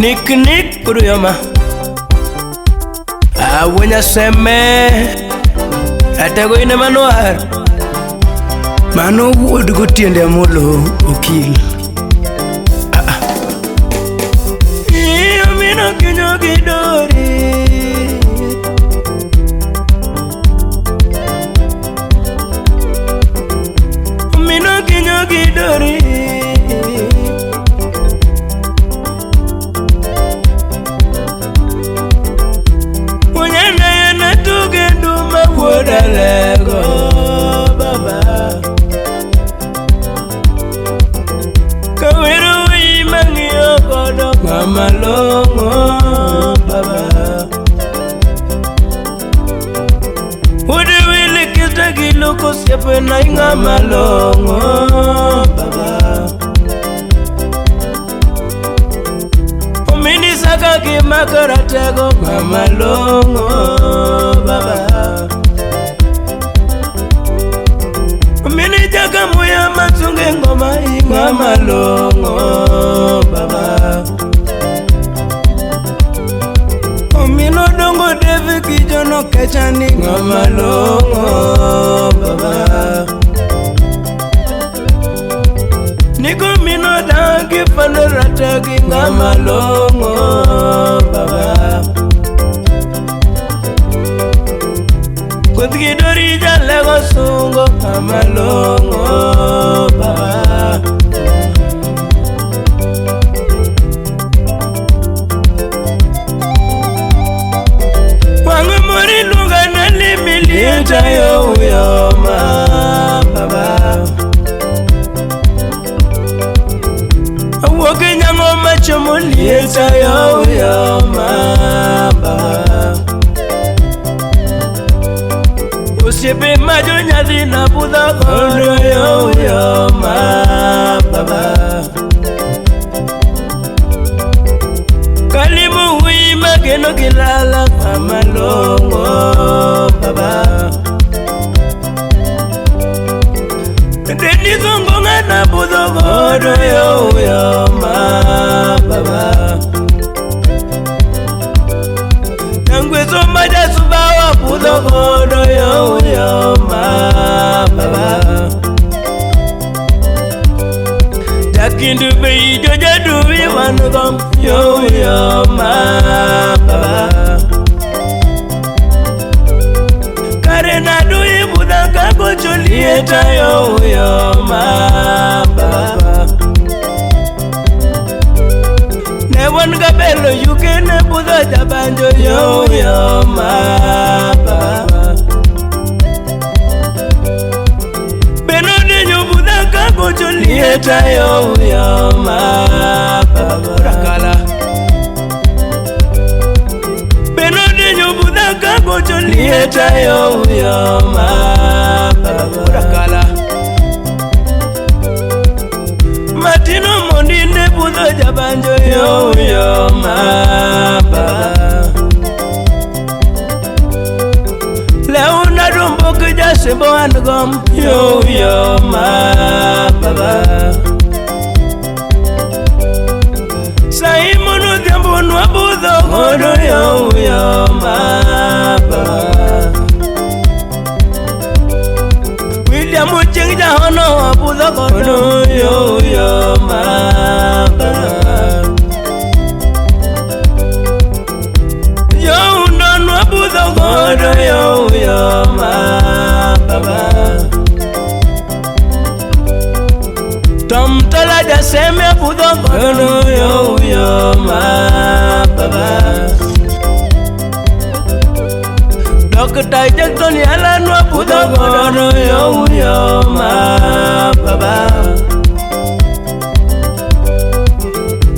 Nik nik kuduyoma Awenya seme Atego ine manuar Mano wuod gotiende amolo okil Iyo mino kinyo gidori Mino kinyo gidori Unyana yana tugendu mawuoda lego baba Kawiru imang'iyo godo ng'ama long'o baba Wuod wili kista gi loko osiepena ng'ama long'o baba Omini saka gi mako ratego ng'ama long'o baba Omini jaka muya masunge ngoma ng'ama long'o baba Omino dongo Devi gi Jono Kechani ng'ama long'o baba Niko mino dangi fano rategi ng'ama long'o baba Koth gi dori jalego sungo ng'ama long'o baba Wang' mori luonga na limi lieta yo uyoma baba Awuok e nyang'o machomo lieta yo uyoma baba Osiepe ma jonyathina budho godo yo uyoma baba Kalimo wuoyi mageno gi lala ng'ama long'o baba Denis Ongonga na budho godo yo uyoma baba Nyangweso majasuba wa budho godo yo uyoma baba Jakindu be ijo jaduwi wan gom yo uyoma baba Kare nadui budha kagocho lieta yo uyoma baba Ne wan gabelo yuke ne budho jabanjo yo uyoma baba Beno denyo budha kagocho lieta yo uyoma baba Rakala Beno denyo budha kagocho lieta yo uyoma baba Rakala Matino mondi ne budho jabanjo yo uyoma baba Leuna dumbo kijasembo an gom yo uyoma baba Simon Odhiambo nwabudho godo yo uyoma baba William Ochieng Jahono wabudho godo yo uyoma baba Yo undo nwabudho godo yo uyoma baba Tom Tola Jaseme budho godo yo uyoma baba Dr. Jackson Yala nwabudho godo yo uyoma baba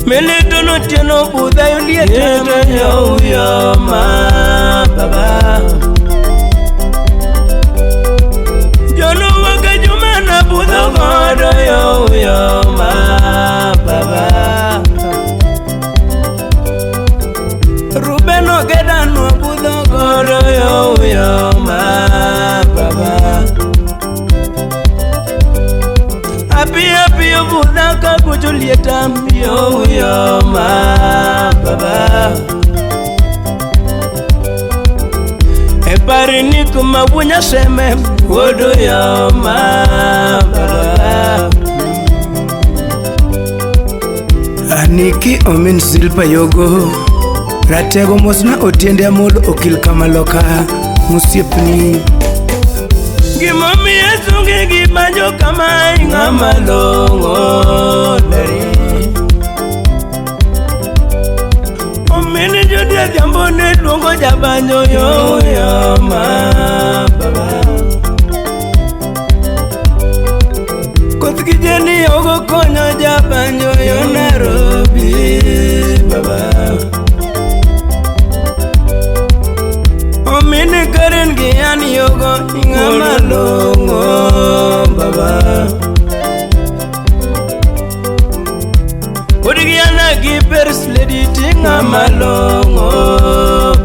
Milito no tieno budha yulieta yo uyoma baba Jono waka juma na budho godo yo uyoma baba Ruben Ogeda no budho godo yo uyoma baba Api api obudha ka kucho lieta yo yo ma baba. E pari ni kuma wunya seme wodo yo ma baba. Aniki omin Silpa Yogo Ratego mosna otiende amolo okil kamaloka musiepni. Gimomiyo sungi gi banjo kamae ng'ama long'o deri. Omini Judy Adhiambo ne luongo jabanjo yo yo ma baba. Koth gi jeni ogo konyo jabanjo yo Nairobi baba. Omini Karen gi an yogo ng'ama long'o baba. Odgi ana gi Pers Lady ti ng'ama long'o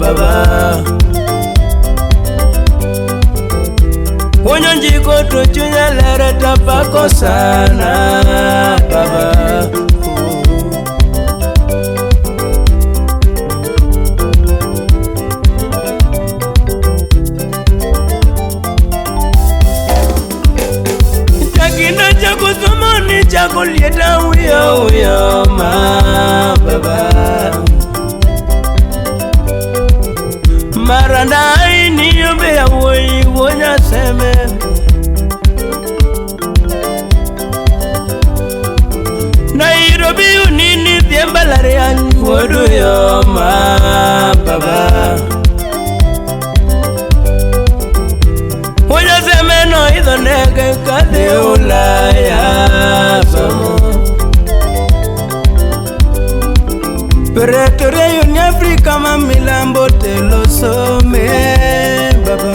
baba. Wonyo njiko to chunya lere tapako sana baba. Chakina chako somo ni chako lieta uyo uyo ma baba. Maranda ini yombe ya woi wonya seme. Nairobi unini thiembalarian wodu yo ma baba. Wonya seme no idho ndege kadhi Ulaya somo. Pretoria Union Africa ma milambo telo some baba.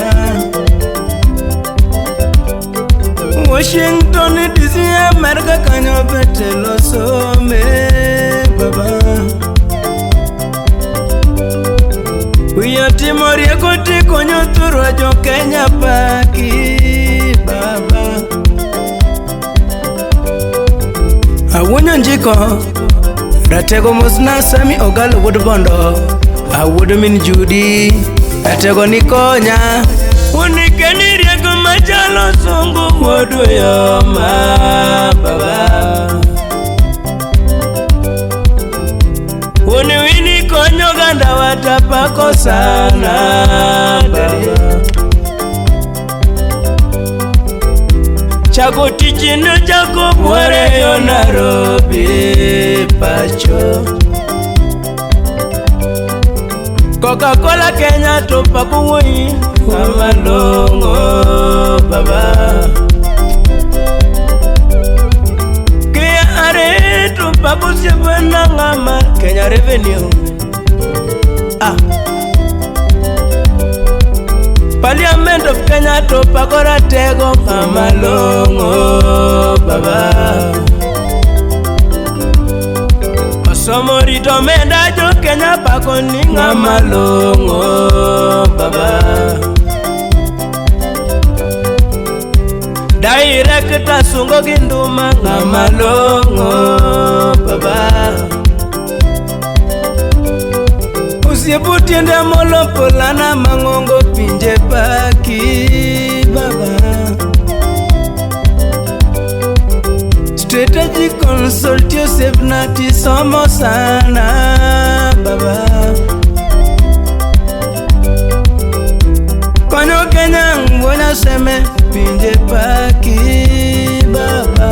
Washington DC America kanyo be telo some baba. Wiyo timo rieko ti konyo thurwa jo Kenya paki baba. Awuonyo njiko Ratego mosna Sami Ogalo wuod Bondo awuod min Judy Ratego ni konya. Unikeni rieko machalo sungu wuod yo ma baba. Uni wini konyo ganda watapako sana baba. Chako tichino chako bwere yo Nairobi pacho. Coca-Cola Kenya to pako wuoyi ng'ama long'o baba. KRA to pako osiepena ng'ama Kenya Revenue. Ah. Parliament of Kenya to pako Ratego ng'ama long'o baba. Osomo rito omenda jo Kenya pako ni ng'ama long'o baba. Director sungo gi nduma ng'ama long'o baba. Osiepo tiende molo polana mang'ongo pinje paki baba. Strategy consult yourself na tisomo sana baba. Konyo Kenya ngwona seme pinje paki baba.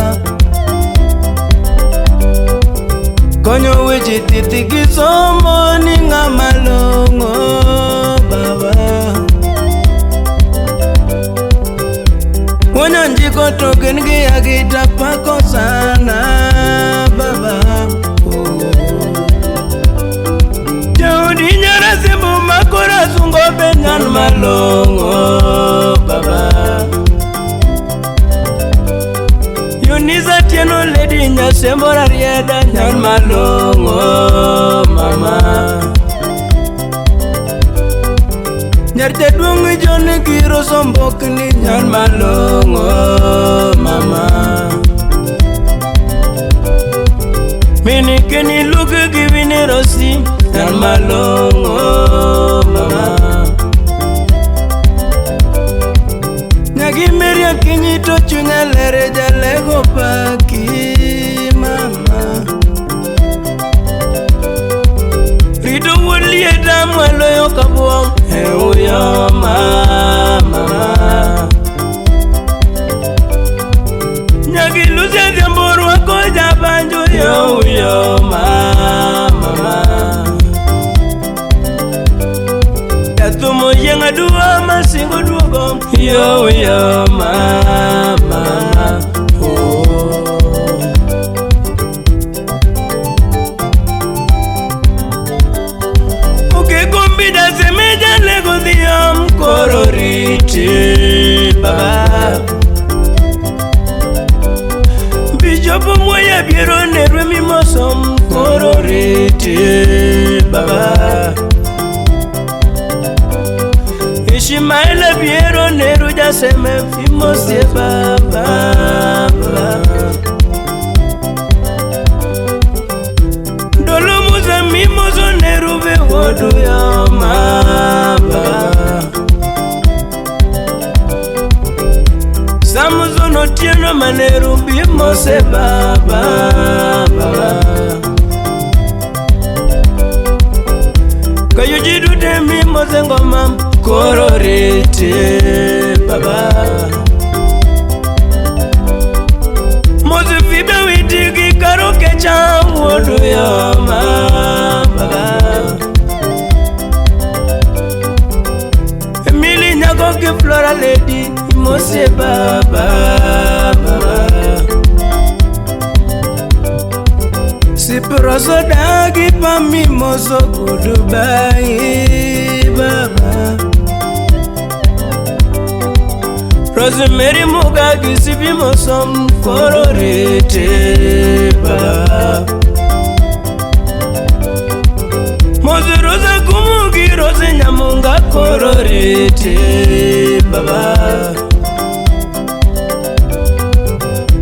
Konyo weche thieth gi somo ni ng'ama long'o baba. Wonyo njiko to gin gi agita pako sana baba. Jaodi nyara simbu makora sungo be nyan malong'o baba. Yunisa Tieno Lady Nyasembo Rarieda nyan malong'o mama. Nyar jaduong' John Giro Sombokni nyan malong'o mama. Kini kini lugu giwini rosi Nan malongo mama Nyagi meria kinyi to chunya lere jalego paki mama Rito wuod lieta mwalo yo kabuong' e uyo mama Nyagi Lucy Adhiambo rwako jabanjo yo uyo mama Jathumo yieng' aduwa masingo duogo yo uyo mama oh. Oke kombida semeja lego dhiam koro riti baba Bijopo moya biero nerwe mimosom koro riti baba Ishimaela biero neru jaseme imosie baba Dolo muza mimoso neru be wodu ya mama Samuzo no tieno maneru bimose baba Kayo jidude mimose ngoma koro riti baba Mose fibe witigi karoke cha wodu ya mama Emily nyago ki Flora Lady imose baba Siproso dagi pa mimoso goodbye baba Rosemary Mugagi sibimoso koro riti baba Mose Rosa Kumugi Rose Nyamunga koro riti baba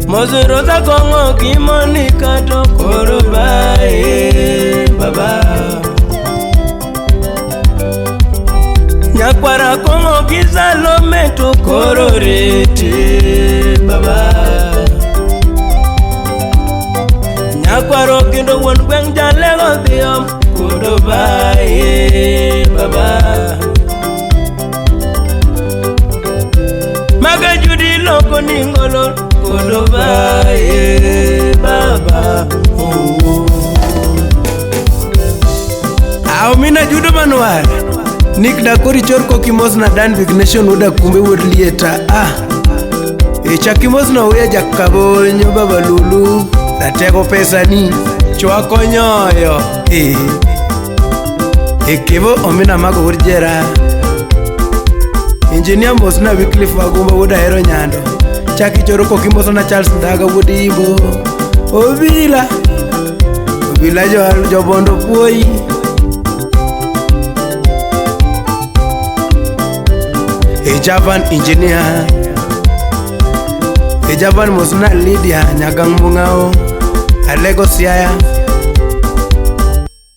Mose Rosa Kongo ki Monica to koro bae baba Nyakwara Kongo ki Salome to koro riti baba Nyakwaro kendo wuon gweng' jalego dhiyo koro bae baba Maga Judi loko ningolo koro bae baba oh. Aw mina Judo Manuar Nick Dakori chor kokimos na Dan Big Nation wuda kumbe wuod lieta ah E chakimos na uya jakabonyo baba Lulu Ratego pesa ni chwako nyoyo e Ekevo omina mago wuod jera Engineer mos na Wycliffe Wagumba wuod Ahero Nyando Chaki choro kokimoso na Charles Ndaga wuod Imbo Obila Obila jobondo puoyi E Javan engineer E Javan mos na Lydia Nyagang Mungao Alego Siaya